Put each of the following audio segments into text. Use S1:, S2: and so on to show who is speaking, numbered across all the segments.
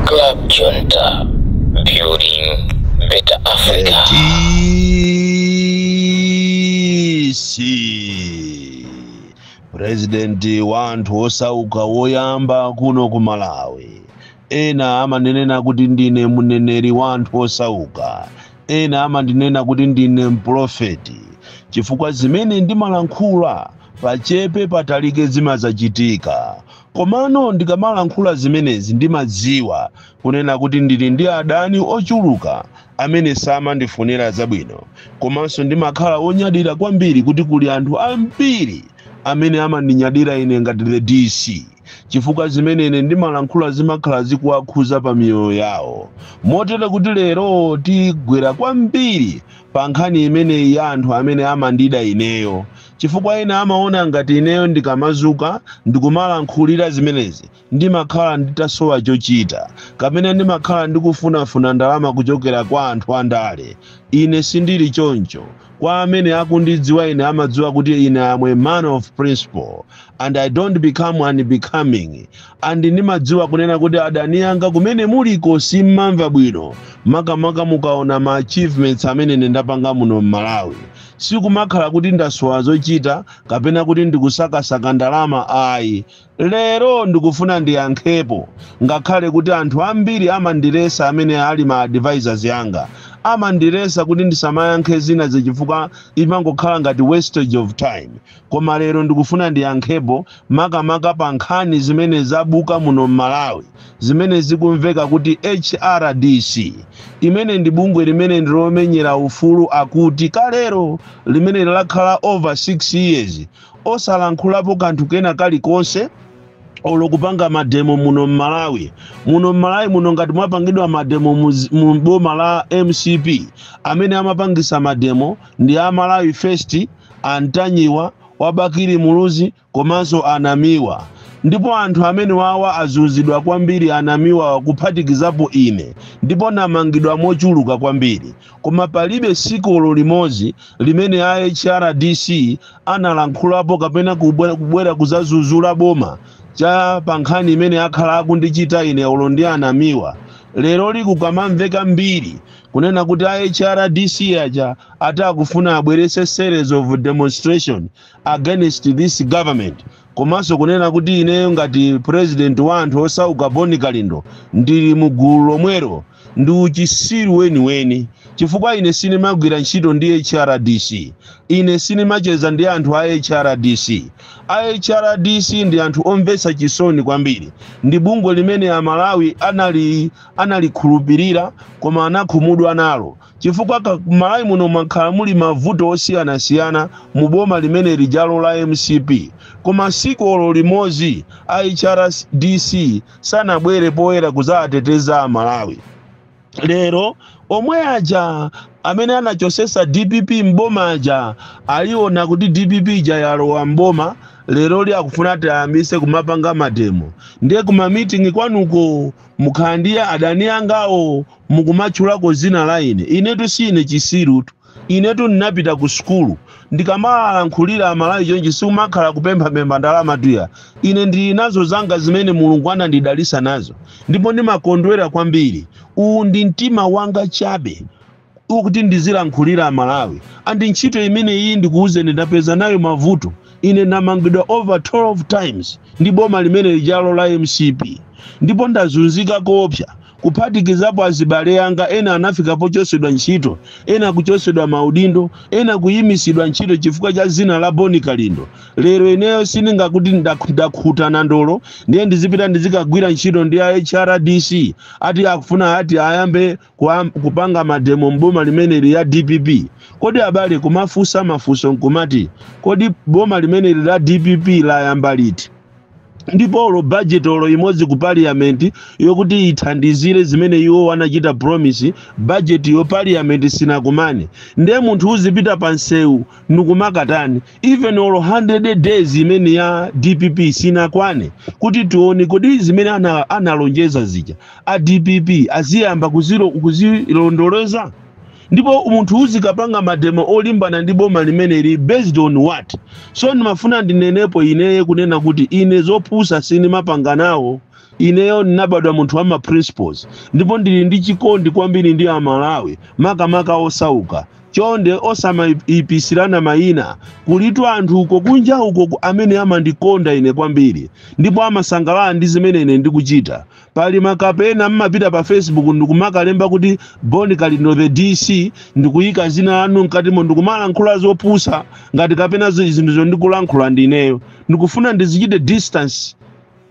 S1: Club Junta, building better Africa.
S2: DC President wa anthu osauka woyamba kuno ku Malawi. Ena amanenena kuti ndine mneneri wa anthu osauka, ena amandinena kuti ndine mprofeti, chifukwa zimene ndimalankhula pachepe patalike zimazachitika. Komano ndikamalankhula zimenezi, ndimadziwa kunena kuti ndili ndi adani ochuluka amene samandifunira zabwino, komanso ndimakhala wonyadira kwambiri kuti kuli anthu ambiri amene amandinyadira ine ngati the DC, chifukwa zimene ine ndimalankhula zimakhala zikuwakhuza pa miyoyo yawo. Motero kuti lero tigwera kwambiri pa nkhani imeneyi ya anthu amene amandida ineyo, chifukwa ena amaona ngati ineyo ndikamazuka ndikumalankhulira zimenezi ndimakhala nditasowa chochita, kapena ndimakhala ndikufunafuna ndalama kuchokera kwa anthu andale. Ine sindili choncho. Kwa amene akundidziwa ine, amadziwa kuti ine am a man of principle and I don't become unbecoming, and ndimadziwa kunena kuti adani anga kumene muliko simmamva bwino, makamaka mukaona ma achievements amene ine ndapanga muno m'Malawi. Sikumakhala kuti ndasowa zochita kapena kuti ndikusakasaka ndalama, ayi. Lero ndikufuna ndiyankhepo, ngakhale kuti anthu ambiri amandilesa, amene ali ma advisors yanga amandilesa kuti ndisamayankhe zina zachifukwa imangokhala ngati wastage of time. Koma lero ndikufuna ndiyankhepo, makamaka pa nkhani zimene zabuka muno m'Malawi, zimene zikumveka kuti HRDC, imene ndi bungwe limene ndilomenyera ufulu, akuti kalero limene lakhala over 6 years osalankhulapo kanthu kena kalikonse olo kupanga mademo muno m'Malawi. Muno m'Malawi muno, ngati mwapangidwa mademo mu boma la MCP, amene amapangisa mademo ndi a Malawi First, Antanyiwa, Wabakiri Muluzi komanso Anamiwa. Ndipo anthu amene wawa azunzidwa kwambiri, Anamiwa kuphatikizapo ine, ndipo namangidwa mochuluka kwambiri, koma palibe sikolo limodzi limene a HRDC analankhulapo kapena kubwera kuzazuzula boma cha pa nkhani imene akhala akundichita ine olo ndi Anamiwa. Lero likukamamveka mbiri kunena kuti a HRDC aja ati akufuna abwerese series of demonstration against this government, komanso kunena kuti ineyo ngati president wa anthu osauka Boni Kalindo ndili mu gulu lomwero, ndi uchisiru weniweni, chifukwa ine sinimagwira ntchito ndi HRDC, ine sinimacheza ndi anthu a HRDC. A HRDC ndi anthu omvetsa chisoni kwambiri. Ndi bungwe limene Amalawi analikhulupirira koma anakhumudwa nalo, chifukwa Malawi muno mwakhala muli mavuto osiyanasiyana mu boma limene lijalo la MCP, koma sikolo limodzi a HRDC sanabwere poyera kudzateteza Amalawi. Lero omwe aja amene anachosesa DPP mboma aja aliona kuti DPP ija yalowa mboma, lero li akufuna tiyambise kumapanga mademo. Ndiye kuma meeting kwanuko mukhala ndi adani angawo, mukumatchulako zina la ine. Inetu sine chisirutu, inetu ndinapita ku sukulu. Ndikamalankhulira Amalawi chonchi, sikumakhala kupemphapempha ndalama tuya. Ine ndili nazo zanga zimene Mulungu anandidalisa nazo, ndipo ndimakondwera kwambiri. Uwu ndi mtima wanga chabe ukuti ndizilankhulira Amalawi. And ntchito imene iyi, ndikuwuzeni, ndapeza nayo mavuto. Ine ndamangidwa over 12 times ndi boma limene lijalo la MCP, ndipo ndazunzika koopsa, kuphatikizapo azibale anga. Ena anafika pochosedwa ntchito, ena kuchosedwa maudindo, ena kuyimisidwa ntchito chifukwa cha zina la Boni Kalindo. Lero ineyo sindingakuti ndakhuta na ndolo, ndiye ndizipita ndizikagwira ntchito ndi a HRDC ati akufuna ati ayambe kupanga mademo mboma limeneli ya DPP. Kodi abale, kumafunsa mafunso nkumati, kodi boma limeneli la DPP layamba liti? Ndipo olo budget olo imodzi ku parliament yokuti ithandizire zimene iwo anachita promise, budget yo parliament sinakumane. Ndiye munthu uzipita pa nsewu ndikumakatani? Even olo 100 days imene ya DPP sinakwane kuti tione kodi zimene analonjeza zija a DPP aziyamba kuzilondoloza. Ndipo munthu uzikapanga mademo olimbana ndi boma limeneli based on what? So ndimafuna ndinenepo ineye kunena kuti ine zopusa sindimapanga nawo. Ineyo ndinabadwa munthu wa ma principles, ndipo ndili ndi chikondi kwambiri ndi Amalawi, makamaka osauka. Chonde, osamayipisirana mayina. Kulitu anthu uko kunja uko amene amandikonda ine kwambiri ndipo amasangalala ndi zimene ine ndikuchita. Pali makapena mmapita pa Facebook ndikumakalemba kuti "Bon Kalindo the DC", ndikuyika zina lanu mkatimo, ndikumalankhula zopusa ngati kapena zinthu ndikulankhula ndineyo. Ndikufuna ndizichite distance,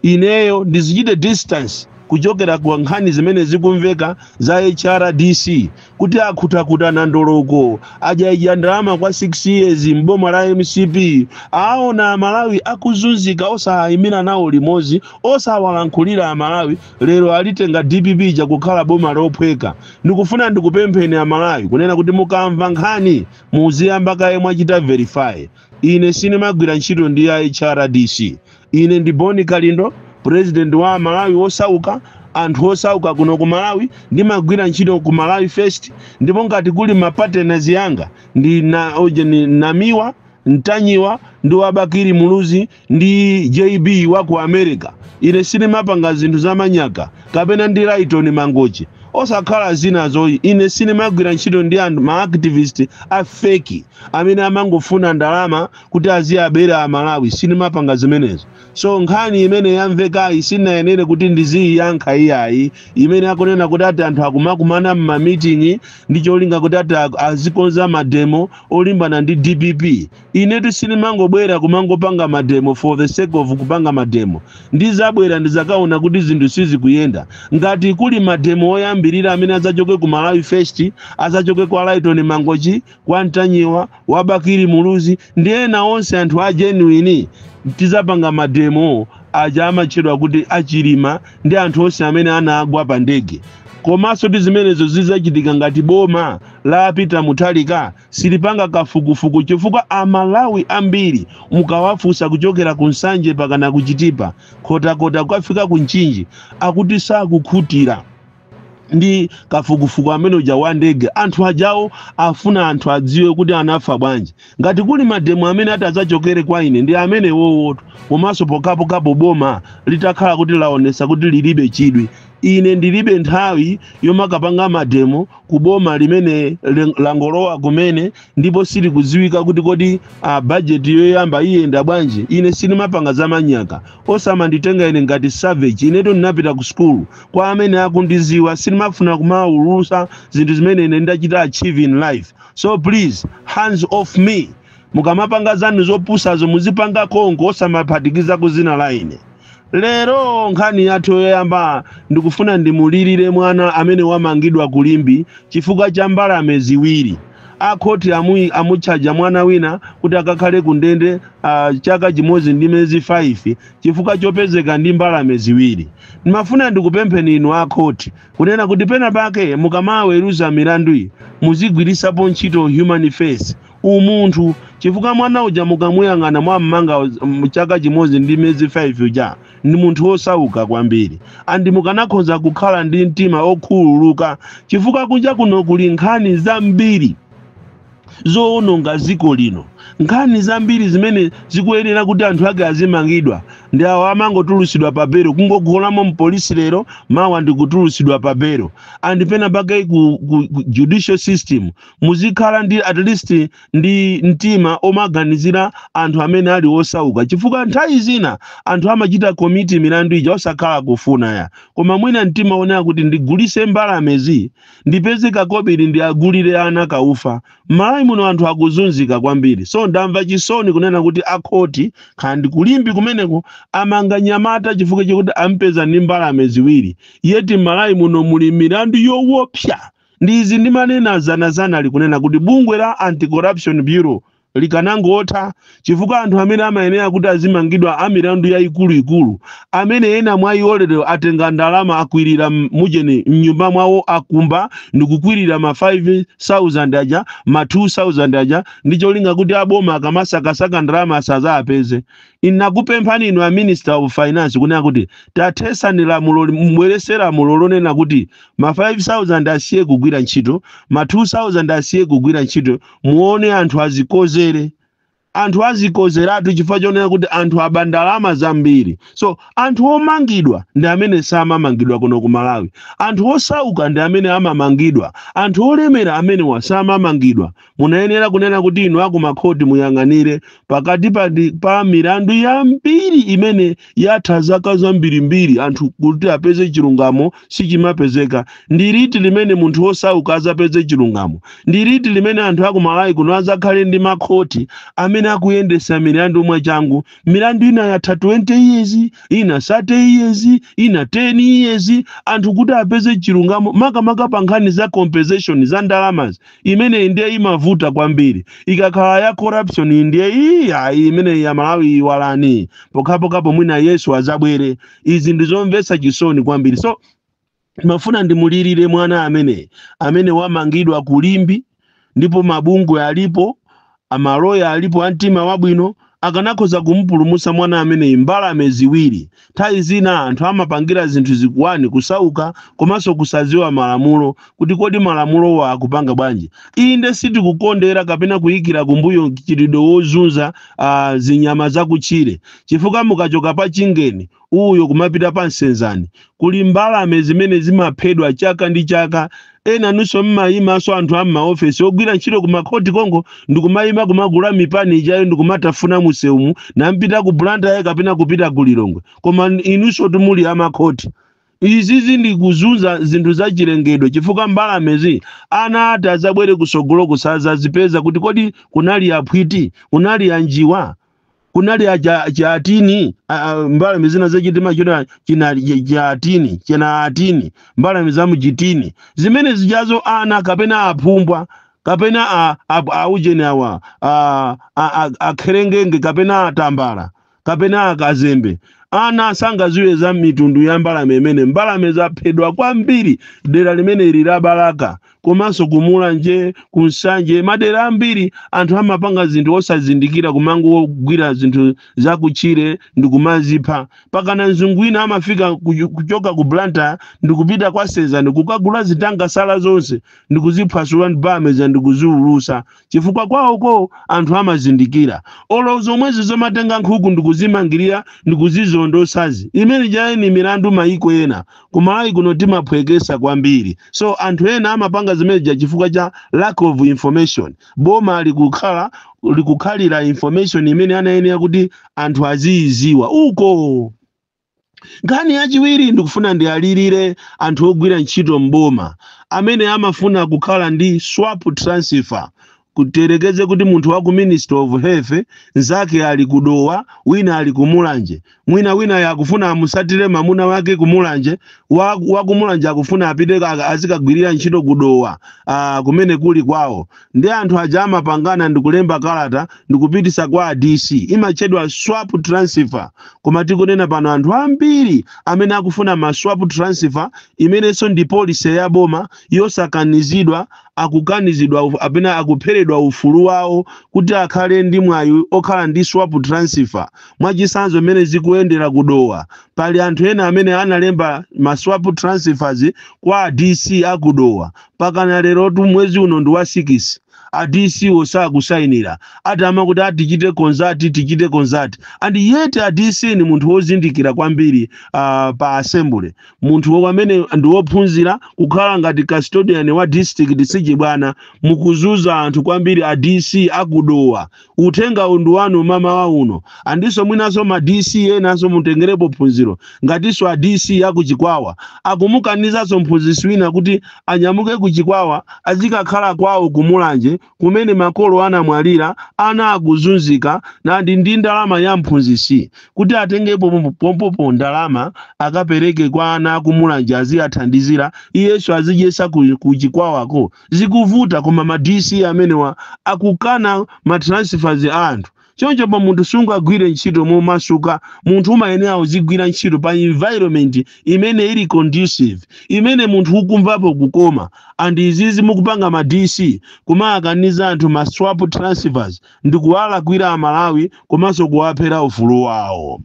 S2: ineyo ndizichite distance kuchokera ku nkhani zimene zikumveka za HRDC kuti akhutakuta nandoloko, ajaija ndalama kwa 6 years mboma la MCP, aona Amalawi akuzunzika, osayimira nawo limodzi, osawalankhulira Amalawi. Lero alitenga DPP chakukhala boma lophweka. Ndikufuna ndikupempheni Amalawi kunena kuti mukamva nkhani muziyamba kaye mwachita verify. Ine sinimagwira ntchito ndi ya HRDC. Ine ndi Boni Kalindo, president wa Malawi osauka, anthu osauka kuno ku Malawi. Ndimagwira ntchito ku Malawi First, ndipo ngati kuli ma partners yanga ndi na, oje ni Namiwa, Ntanyiwa ndi wabakiri Muluzi ndi JB wa ku America. Ine sinimapanga zinthu zamanyaka kapena ndi Laitoni Mangochi, osakhala zinazoyi. Ine sinimagwira ntchito ndi anthu ma activist a fake amene amangofuna ndalama kuti aziyabera Amalawi. Sinimapanga zimenezo. So nkhani imene yamvekayi sinayenere kuti ndiziyiyankha iyayi, imene akunena kuti ati anthu akumakumana mma meeting ndi cholinga kuti ati azikonza ma demo olimbana ndi DPP. Inetu sinimangobwera kumangopanga ma demo for the sake of kupanga ma demo. Ndizabwera ndizakaona kuti zinthu sizikuyenda. Ngati kuli ma demo oyambirira amene azachoke ku Malawi First, azachoke kwa Lighton Mangochi, kwa Ntanyiwa, wabakiri Muluzi ndi ena onse anthu a genuine, tizapanga ma demo aja amatchedwa kuti achilima ndi anthu onse amene anagwa pa ndege. Komanso ti zimenezo zizachitika ngati boma la Peter Mutharika silipanga kafukufuku, chifukwa Amalawi ambiri mukawafunsa kuchokera ku Nsanje pakana kuchitipa, Nkhotakota, kukafika ku Mchinji, akuti sakukhutira ndi kafukufuku amene uja wa ndege. Anthu ajawo afuna anthu adziwe kuti anafa bwanji. Ngati kuli ma demo amene ati adzachokere kwa ine ndi amene wowoto. Komanso pokapokapo boma litakhala kuti laonesa kuti lilibe chidwi, ine ndilibe nthawi yomakapanga ma demo ku boma limene langolowa kumene ndipo silikudziwika kuti kodi budget yoyamba iyenda bwanji. Ine sinimapanga zamanyaka, osamanditenga ine ngati savage. Inetu ndinapita ku skulu. Kwa amene akundiziwa, sinimafuna kumaulutsa zinthu zimene ine ndachita achieve in life. So please, hands off me. Mukamapanga zanu zopusazo muzipanga konko, osamaphatikiza ku zina la ine. Lero nkhani yathu yoyamba, ndikufuna ndimulirire mwana amene wamangidwa kulimbi chifukwa cha mbalame ziwiri. Akhoti amutchaja mwana wina kuti akakhale ku ndende chaka chimodzi ndi miyezi 5 chifukwa chopezeka ndi mbalame ziwiri. Ndimafuna ndikupempheni inu akhoti kunena kuti pena pake mukamaweruza milandu iyi muzigwirisapo ntchito human face, umunthu, chifukwa mwana uja mukamuyang'ana mwammanga chaka chimodzi ndi miyezi 5 uja ndi munthu wosauka kwambiri, and mukanakhoza kukhala ndi mtima okhululuka, chifukwa kunja kuno kuli nkhani zambiri zowononga dziko lino, nkhani zambiri zimene zikuyenera kuti anthu ake azimangidwa, ndi awo amangotulusidwa pa belo, kungogolamo mpolisi lero, mawa ndikutulusidwa pa belo. And pena pake ku judicial system muzikhala ndi at least ndi mtima omaganizira anthu amene ali osauka, chifukwa nthawi zina anthu amachita commit milandu ija osakhala kufuna ya, koma mwina mtima onena kuti ndigulise mbalamezi ndipeze kakobiri ndiagulire ana kaufa. M'Malawi muno anthu akuzunzika kwambiri. So ndamva chisoni kunena kuti akhoti khandi kulimbi kumeneko amanga nyamata chifukwa chakuti ampeza ndi mbalame ziwiri, yet m'Malawi muno muli milandu yowopsa. Ndi izi ndimanena zanazana likunena kuti bungwe la Anti-Corruption Bureau likanangotha, chifukwa anthu amene amayenera kuti azimangidwa a milandu yayikuluikulu, amene ena mwa iwo lero atenga ndalama akwirira mujeni mnyumba mwawo, akumba ndikukwirira ma 5000 aja, ma 2000 aja, ndi cholinga kuti aboma akamasakasaka ndalama asazapeze. Inakupemphani inu a Minister of Finance kunena kuti tathesani lamulo, mubwerese lamulo lonena kuti ma 5000 asiye kugwira ntchito, ma 2000 asiye kugwira ntchito, muone anthu azikozere. Anthu azikozeratu chifukwa chonena kuti anthu aba ndalama zambiri. So anthu omangidwa ndi amene samamangidwa kuno ku Malawi. Anthu osauka ndi amene amamangidwa, anthu olemera amenewa samamangidwa. Munayenera kunena kuti inu akumakhoti muyang'anire pakati pa milandu yambiri imene yatha zaka zambirimbiri, anthu kuti apeze chilungamo sichimapezeka. Ndi liti limene munthu osauka azapeze chilungamo? Ndi liti limene anthu aku Malawi kuno azakhale ndi makhoti amene akuyendesa milandu mwachangu? Milandu ina yatha 20 years, ina 30 years, ina 10 years, anthu kuti apeze chilungamo, makamaka pa nkhani za compensation za ndalamazi. Imene ndiye imavuta kwambiri. Ikakhala ya corruption, ndiye iya imene ya Malawi iwalani, pokhapokhapo mwina Yesu azabwere. Izi ndizomvetsa chisoni kwambiri. So mafuna ndimulirire mwana amene wamangidwa kulimbi, ndipo mabungwe alipo, amaloya alipo amtima wabwino, akanakhoza kumupulumutsa mwana ameneyi. Mbalame ziwiri. Nthawi zina anthu amapangira zinthu zikuwani kusauka komanso kusaziwa malamulo, kuti kodi malamulowo akupanga bwanji. Inde, sitikukondera kapena kuyikira kumbuyo mchitidwe wozunza zinyama zakutchire, chifukwa mukachoka pa Chingeni uyo kumapita pa Nsenzani kuli mbalame zimene zimaphedwa chaka ndi chaka. Ena nunso mmayimanso, anthu a m'maofesi ogwira ntchito ku makhoti kongo, ndikumayima kumagula mipani ijayo, ndikumatafuna musewumu nampita ku Blantyre kapena kupita ku Lilongwe. Koma inunso tumuli amakhoti, izizi ndi kuzunza zinthu zachilengedwe, chifukwa mbalamezi ana ati azabwere kusogolo kusazazipeza kuti kodi kunali aphwiti, kunali anjiwa, kunali aja chatini, mbalame zina zachitima china china chatini, china atini, mbalame za mchitini zimene zijazo, ana kapena aphumbwa kapena aujeni awa akherengenge kapena atambala kapena akazembe, ana sangaziwe za mitundu ya mbalame imene. Mbalame zaphedwa kwambiri dera limene ili la Balaka, komanso kumulanje, kunsanje, madera ambiri anthu amapanga zinthu osazindikira, kumangogwira zinthu zakutchire ndikumazipha. Pakana mzungu wina amafika kuchoka ku Blantyre ndikupita kwa Senzani kukagula zitangasala zonse ndikuziphwasula mbalame ndikuziulusa, chifukwa kwawoko anthu amazindikira. Olo zomwezi zomatenga nkhuku ndikuzimangirira ndikuzizondosazi, imene jayi ni milandu mayiko ena. Kumalawi kuno timaphwekesa kwambiri. So anthu ena amapanga zimeneja chifukwa cha lack of information. Boma likukhalira information imene anayenera kuti anthu aziyiziwa uko. Nkhani yachiwiri, ndikufuna ndiyalirire anthu ogwira ntchito mboma amene amafuna kukhala ndi swap transfer. Kuterekeze kuti munthu wa ku Ministry of Health, nzake ali kudowa, wina ali kumulanje, mwina wina yakufuna amusatire mamuna wake kumulanje, wa kumulanje akufuna apite azikagwirira ntchito kudowa, kumene kuli kwawo. Ndi anthu aja amapangana ndikulemba kalata ndikupitisa kwa DC, imatchedwa swap transfer. Koma tikunena pano, anthu ambiri amene akufuna ma swap transfer, imenenso ndi policy ya boma yosakanizidwa, akukanizidwa apena akupheredwa ufulu wawo kuti akhale ndi mwayi okhala ndi swap transfer. Mwachisanzo, mmene zikuyendera kudowa, pali anthu ena amene analemba ma swap transfers kwa DC akudowa. Pakana lerotu mwezi uno ndi wa 6, a DC osakusayinira, atama kuti atichite consult, tichite consult. And yet a DC ni munthu wozindikira kwambiri pa assembly, munthu amene ndi wophunzira. Kukhala ngati custodian wa district sichibwana. Mukuzuza anthu kwambiri, a DC akudowa. Uthenga undu wanu mama wa uno. Andinso mwinanso ma DC enanso mutengerepo phunziro, ngatinso a DC akuchikwawa akumukanizanso mphunzitsi wina kuti anyamuke kuchikwawa azikakhala kwawo kumulanje kumene makolo anamwalira, ana akuzunzika, nandi ndi ndalama ya mphunzitsi kuti atengepo pompopo ndalama akapereke kwa ana akumulanje aziyathandizira, iyenso azidyesa kuchikwawako. Zikuvuta, koma ma DC amenewa akukana ma transfers a anthu. Choncho pa munthu sungagwire ntchito momasuka. Munthu umayenera uzigwira ntchito pa environment imene ili conducive, imene munthu ukumvapo kukoma. And izizi mukupanga ma DC, kumayakaniza anthu ma swap transfers, ndikuwalakwira Amalawi komanso kuwaphera ufulu wawo.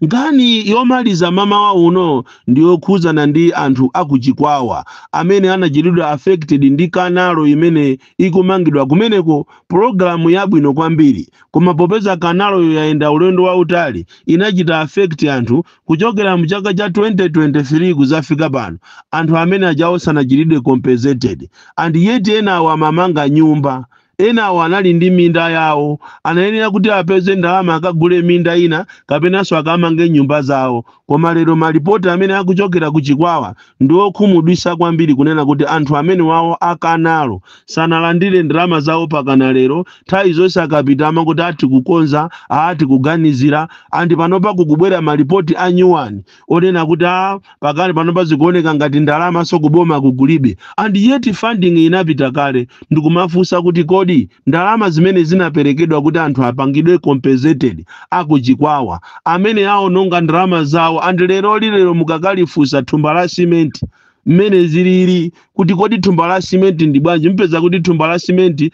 S2: Nkhani yomaliza mamawa uno ndiyokhuzana ndi anthu akuchikwawa amene anachitidwa affected ndi canal imene ikumangidwa kumeneko. Pologalamu yabwino kwambiri, koma popeza canalyo yayenda ulendo wautali, inachita affect anthu kuchokera mchaka cha 2023 kuzafika pano. Anthu amene ajawo sanachitidwe compensated, and yet enawo amamanga nyumba, enawo anali ndi minda yawo, anayenera kuti apeze ndalama akagule minda ina kapenanso akamange nyumba zawo. Koma lero malipoti amene akuchokera ku Chikwawa ndi okhumudwitsa kwambiri, kunena kuti anthu amene wawo a canal sanalandire ndalama zawo pakana lero. Nthawi zonse akapita amakuti ati kukonza, ati kuganizira, and panopa kukubwera malipoti a nyuwani onena kuti a pakali panopa zikuoneka ngati ndalama so kuboma kukulibe, and yet funding inapita kale. Ndikumafunsa kuti kodi ndalama zimene zinaperekedwa kuti anthu apangidwe compensated akuchikwawa amene aononga ndalama zawo, and lero lilero mukakalifunsa thumba la simenti mmene zilili kuti kodi thumba la simenti ndi bwanji, mpeza kuti thumba la simenti,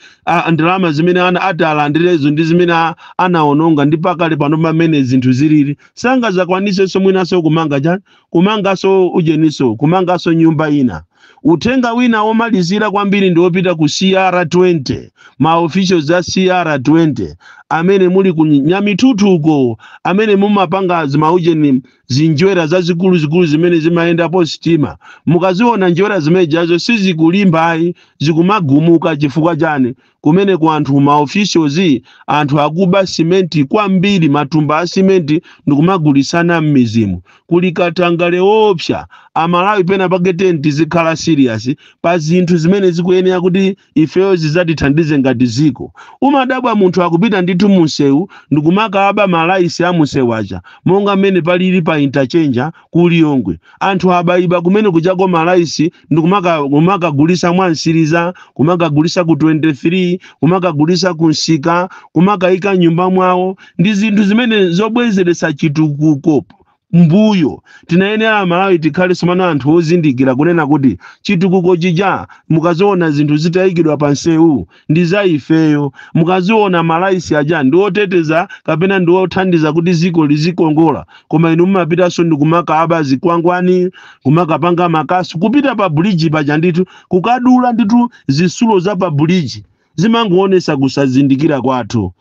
S2: ndalama zimene ana ati alandirezo ndi zimene anaononga ndi pakale pano pamene zinthu zilili, sangazakwanisenso mwinanso kumanga chani, kumanganso ujeniso, kumanganso nyumba ina. Uthenga wina womalizira kwambiri ndi wopita ku CR20, ma officials a CR20 amene muli ku Nyamithuthuko, amene mumapanga zimaujeni, zinjwera zazikuluzikulu zimene zimayendapo sitima. Mukaziona njwera zimene jazo sizikulimbayi, zikumagumuka. Chifukwa chani? Kumene ku anthu ma officials, anthu akuba simenti kwambiri, matumba a simenti ndikumagulisana m'mizimu. Kuli katangale woopsa. Amalawi, pena pake tizikhala serious pa zinthu zimene zikuyenera kuti ifeyo zidzatithandize ngati ziko. Umadabwa munthu akupita ndithu munsewu ndikumakaba malaisi a munsewu aja, monga mmene palili pa interchange ku Lilongwe. Anthu abayiba kumene kuchako malaisi ndikumakagulisa mwansiriza, kumakagulisa ku 23, kumakagulisa ku nsika, kumakayika nyumba mwawo. Ndi zinthu zimene zobwezeretsa chitukuko mbuyo. Tinayenera Amalawi tikhale somano anthu ozindikira kunena kuti chitukuko chija, mukaziona zinthu zitayikidwa pa nsewu, ndi za ifeyo. Mukaziona malaisi aja ndi oteteza kapena ndi othandiza kuti ziko lizikongola, koma inu mumapitanso ndi kumakaba zikwangwani, kumakapanga makasu, kupita pa bridge paja ndithu kukadula ndithu zisulo za pa bridge. Zimangoonesa kusazindikira kwathu.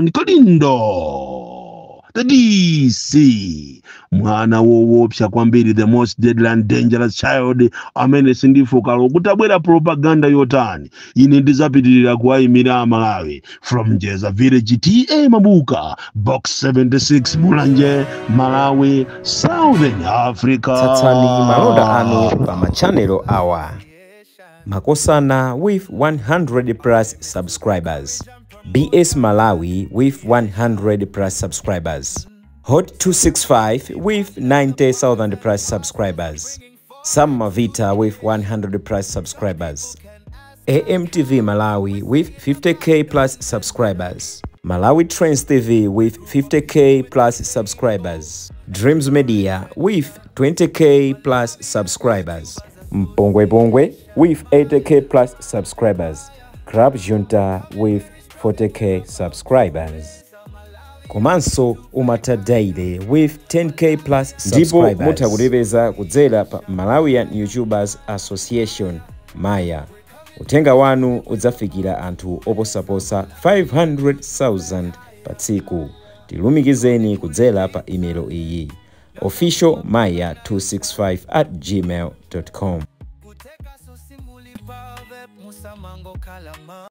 S2: Bon Kalindo, the DC, mwana woopsa kwambiri, the most deadly and dangerous child, amene sindifukalo kutabwera propaganda yotani, ine ndizapitirira kuwayimira Amalawi. From Njeza Village, TA Mabuka, Box 76, Mulanje, Malawi, Southern Africa.
S3: Tsatsani malonda anu pa machanelo awa: Makosana with 100 plus subscribers, BS Malawi with 100 plus subscribers, Hot 265 with 90,000 plus subscribers, Sam Mavita with 100 plus subscribers, AMTV Malawi with 50K plus subscribers, Malawi Trends TV with 50K plus subscribers, Dreams Media with 20K plus subscribers, Mpongwe Pongwe with 80K plus subscribers, Club Junta with 40K subscribers, komanso Umata Daily with 10K plus. Ndipo mutha kutipeza kudzera pa Malawian YouTubers Association, Maya. Uthenga wanu udzafikira anthu oposaposa 500,000 pa tsiku. Tilumikizeni kudzera pa imelo iyi: officialmaya265@gmail.com.
S4: Kuteka so simulipa musamango kalama.